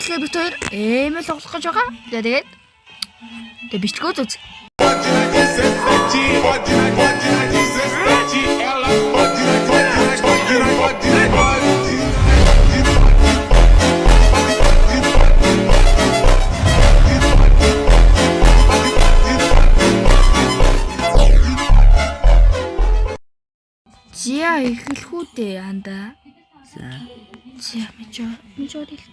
бичлэгээ бид хоёр ээмэл тоглох гэж байгаа. За тэгээд тэгээ бичлэгөө зүз. Pode na 17, pode na, pode na 17, ela pode na, pode na, pode na, pode na, pode. За эхлэх үү дээ анда. За. За мэж мэж орил.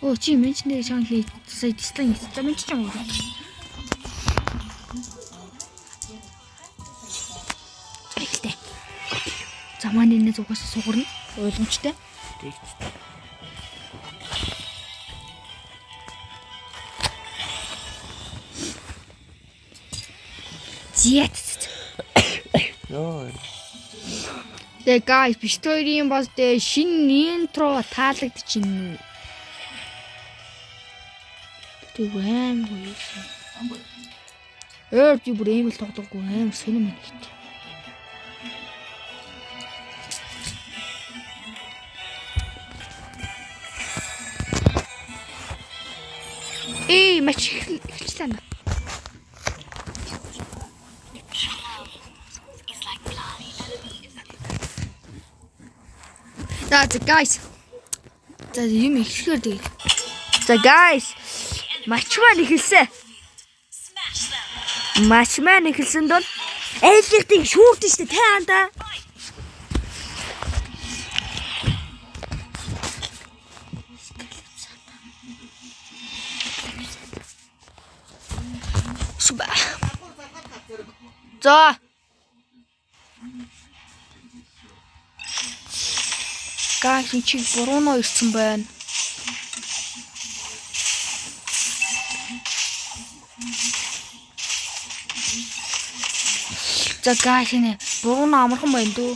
Оо чи мэж нэр шанхли сая дислайн хийсэн. За мэж ч юм уу. За эхэлтэ. За манай энэ зугаас сугарна. Ойлгомжтой. Тэгч. Зя. ц, ц. Йоо. Тэгээ guys, биш хоёрын бас тэгээ шинэ интро таалагдчихэв. Тэг аим гоё юм. Өөр би бүр ийм л тоглохгүй аим сонир мэн ихтэй. Эй, мач эхэлчлээ наа. За за guys. За юм эхлэхээр тэгээд. За guys. Матч маань эхэлсэн. Матч маань эхэлсэн бол айлгтыг шүүрдэн штэ тэ анда. Шүбэ. За. Guys, энэ чи буруу ирсэн байна. За guys энэ буруу амархан байна дүү.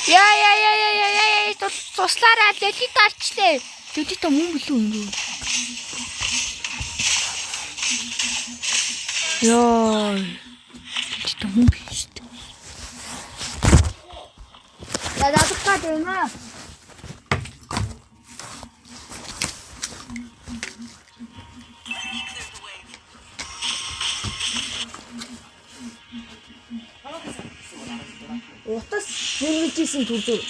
Яа яа яа яа яа яа яа туслаарай лелит арчлээ. Лелит мөн билүү юм бэ? Йоо. Лелит мөн биш шүү дээ. За задах гад юм аа. Утас хөргөжсэн төр зөр.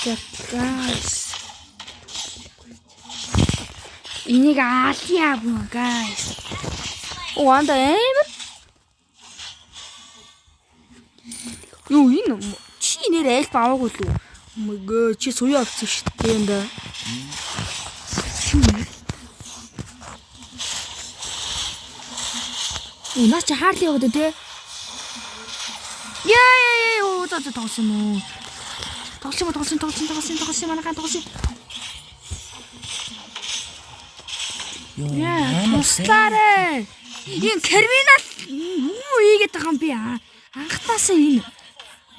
За guys. Энийг аалъя бү guys. Оо анда амар. Юу энэ чи нэр айлт аваагүй л үү? Мөгөө чи суяа авсан шүү дээ энэ. Юу наа чи Харли яваад тэ? Яа яа яа оо за за тоглосон юм уу? Тоглосон юм тоглосон тоглосон тоглосон тоглосон манайхан тоглосон. Йоо. Яа туслаарай. Энэ криминал юу хийгээд байгаа юм би аа? Анхнаасаа энэ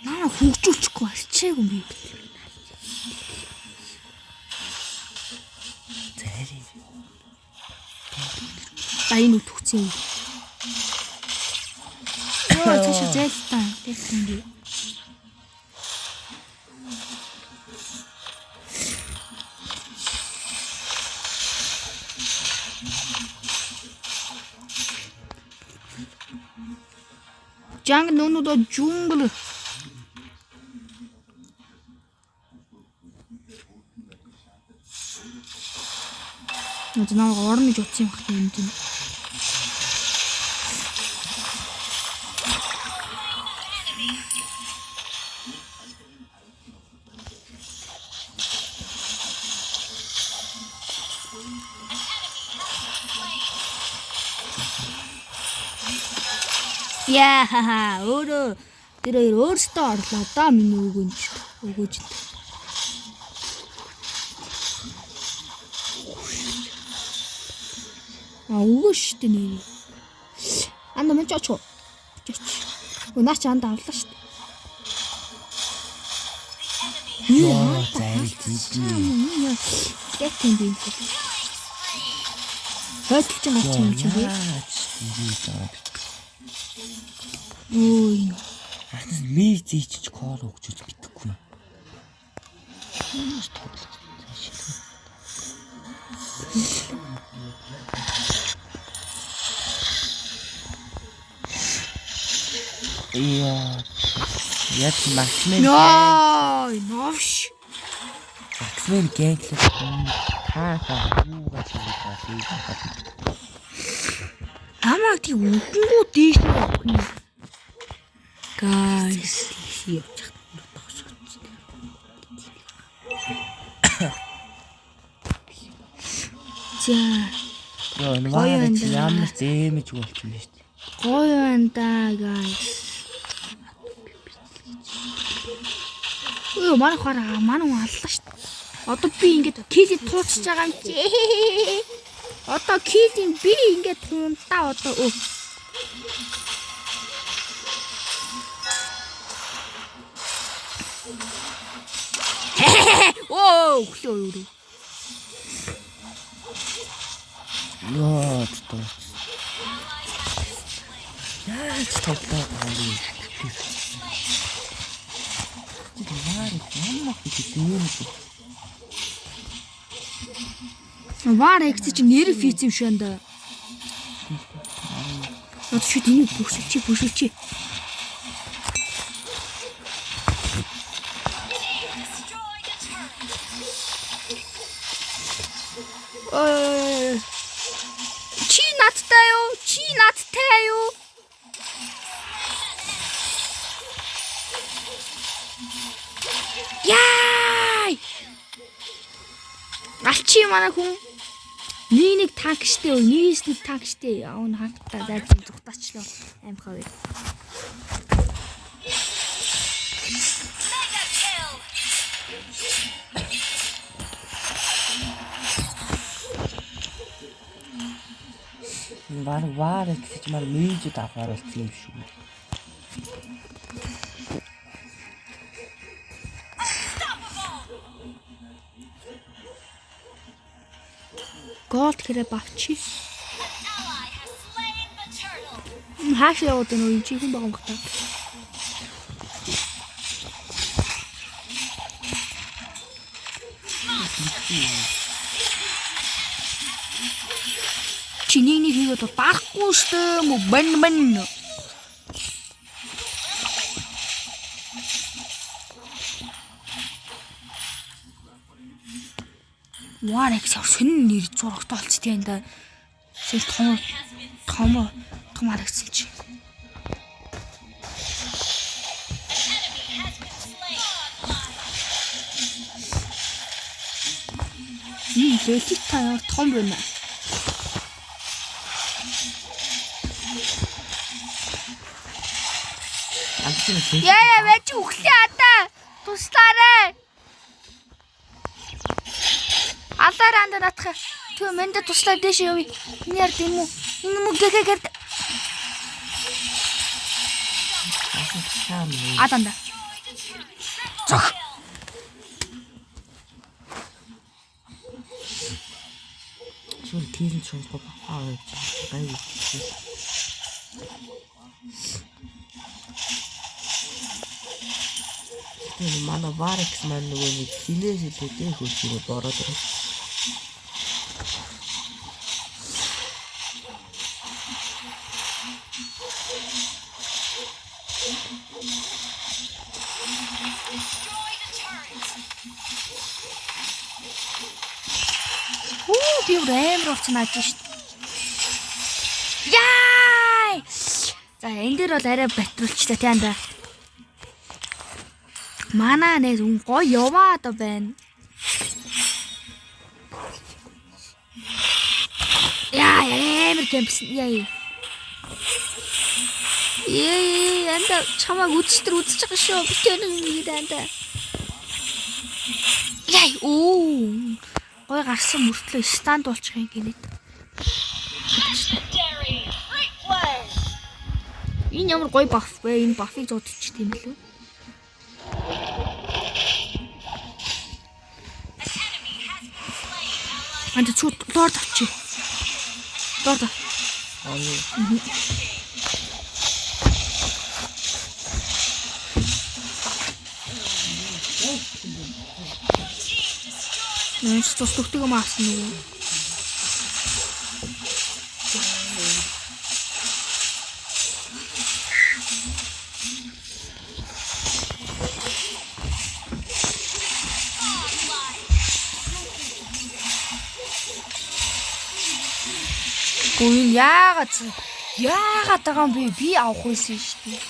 намайг хөгжүүлчихгүй арчаагүй юм би. Зайри. За энэ үтгцэн юм. Йоо цаашаа зайлтаа. Зайлтаа юм би. Jungle no no do jungle. Наа намайг орно гэж утсан юм хат юм тийм. Яа, өөрөө тэр хоёр өөрсдөө орлоо доо миний өгөөнд. Өгөөж. А өгөө штэ нэр. Анда мэн ч оч. Оч. Өө наа чи анда авлаа штэ. Йоо, зайри тийж. Яг тийм би. Хойдолч гарч юм чи би. Яаж ингэж байгаа бэ? Өө энэ. Анхнаас мэй зээчж кор өгчөж мэдэхгүй. Юунаас тоглох цааш. Яа. Яг Максмен Яа, новш. Максмен гэнглэх та та юугаа хийж байгаа вэ? Намайг тийм үхэнгүү дээш нь явах юм. Guys, Тийш явж хат доош очсон. За, Йоо, энэ Гоё ваар байна чи да. ямар зэмэж болчих юм бэ шүү дээ. гоё байна да, guys. Өө, манай хараа, манай хүн аллаа шүү дээ. Одоо би ингээд килийг туучж байгаа юм чи. Одоо килийн би ингээд туунтаа одоо өө. Оо, өглөө өөрөө. Йоо, доош. Яаж тоглоо байгаа юм бэ? Чи ваар ямар их зэмэж. Вар X чинь нэр фиц юм шиг байна да. Одоо шүт энийг бүшилчи бүшилчи. Ой. Чи надтай юу? Чи надтай юу? Яй! Галчи манай хүн. Нэг нэг танк штэ өө, нэгээс нэг танк штэ. Аа н хангалтаа зайж зүхтаачлаа. Аим хавь. Вар вар гэж мар мийжэд авахар болсон юм шүү. Голд хэрэг бавчи. Хааш яваад байна уу? Чи хүн байгаа юм бах та. Чи нэг нэг хийгээд бол барахгүй штэ мө бэн бэн. Вар их сонин нэр зурагтай болцтой юм да. Сэл том том том харагдсан чи. Энэ лелита ямар том байна. Амчин лээ. Яа яа байж үхлээ ада. Туслаарай. Алаар анда наатах. Тү мэндэ туслаа дэш явъя. Энэ яар юм уу? Энэ мө гэгэгээр Таам. аланда. Зөх. Шүр кил чонго бахаа гэж гайгүй. Тэр манай Варекс маань нөгөө нэг хинээс илүү дэх хөлчрөө бороод байгаа. Хүү би бүр амар болсон ааж шít. Яа! За энэ дээр бол арай батруулчлаа тий анда. Манай нэ үн гоё яваад байна. Яа, амар гэмсэн. Яа. Ээ, анда чамайг үдчтэр үдчих байгаа шүү. Би тэр нэг анда. Яа, оо. Гой гарсан мөртлөө станд болчих юм гинэт. Энэ ямар гоё баф вэ? Энэ бафыг зуудчих тийм лүү? Анда чүү доор авчи. Доор ав. Аа юу. Нөөц тус төгтөг юм авсан нөгөө. Гүн энэ яагаад яагаад байгаа юм бэ? Би авах байсан шүү дээ.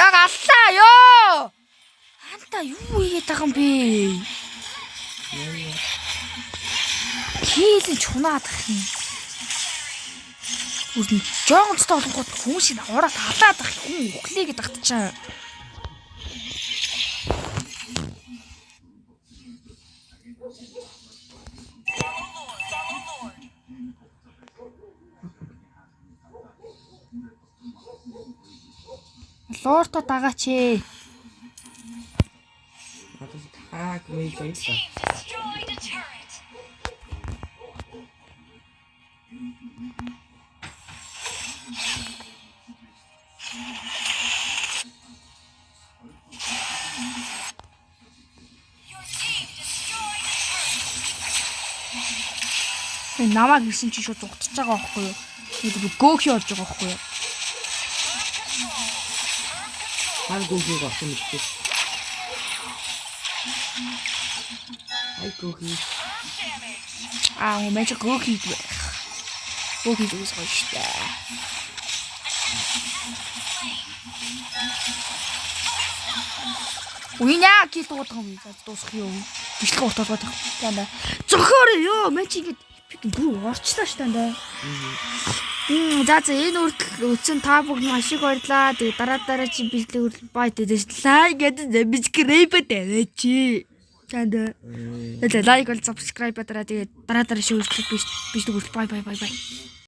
Яг аллаа ёо. Анта юу хийгээд байгаа юм бэ? Хийлэн чунаад ах юм. Үрн жоон цтой болонгууд хүн шиг ураад алаад ах хүн үхлээ гэдээ тагтчаа. Лорто дагаач ээ. Надад тааг мэй баялаа. Destroyed a turret. Your team destroyed a turret. Энэ намайг ирсэн чи шууд зугтаж байгаа байхгүй юу? Нэг би гөөхи болж байгаа байхгүй юу? Хар гүхийг олсон мэдээ. Ай гүхий. Аа, мэж гөөхи байх. Гөөхи зүгээс гоё штэ. Уиня кил дуудах юм. За дуусах юу? Бичлэг урт болгоод байх. За зөхөөр ёо мэж ингэж пик дүү орчлоо штэ андаа. За за энэ үртэл үтсэн та бүгд маш их баярлаа. Тэгээ дараа дараа чи бичлэг хүртэл бай тэдэж лайк гэдэг subscribe тавиач. За за лайк бол subscribe дараа тэгээ дараа дараа шүүртэл бичлэг хүртэл бай бай бай бай.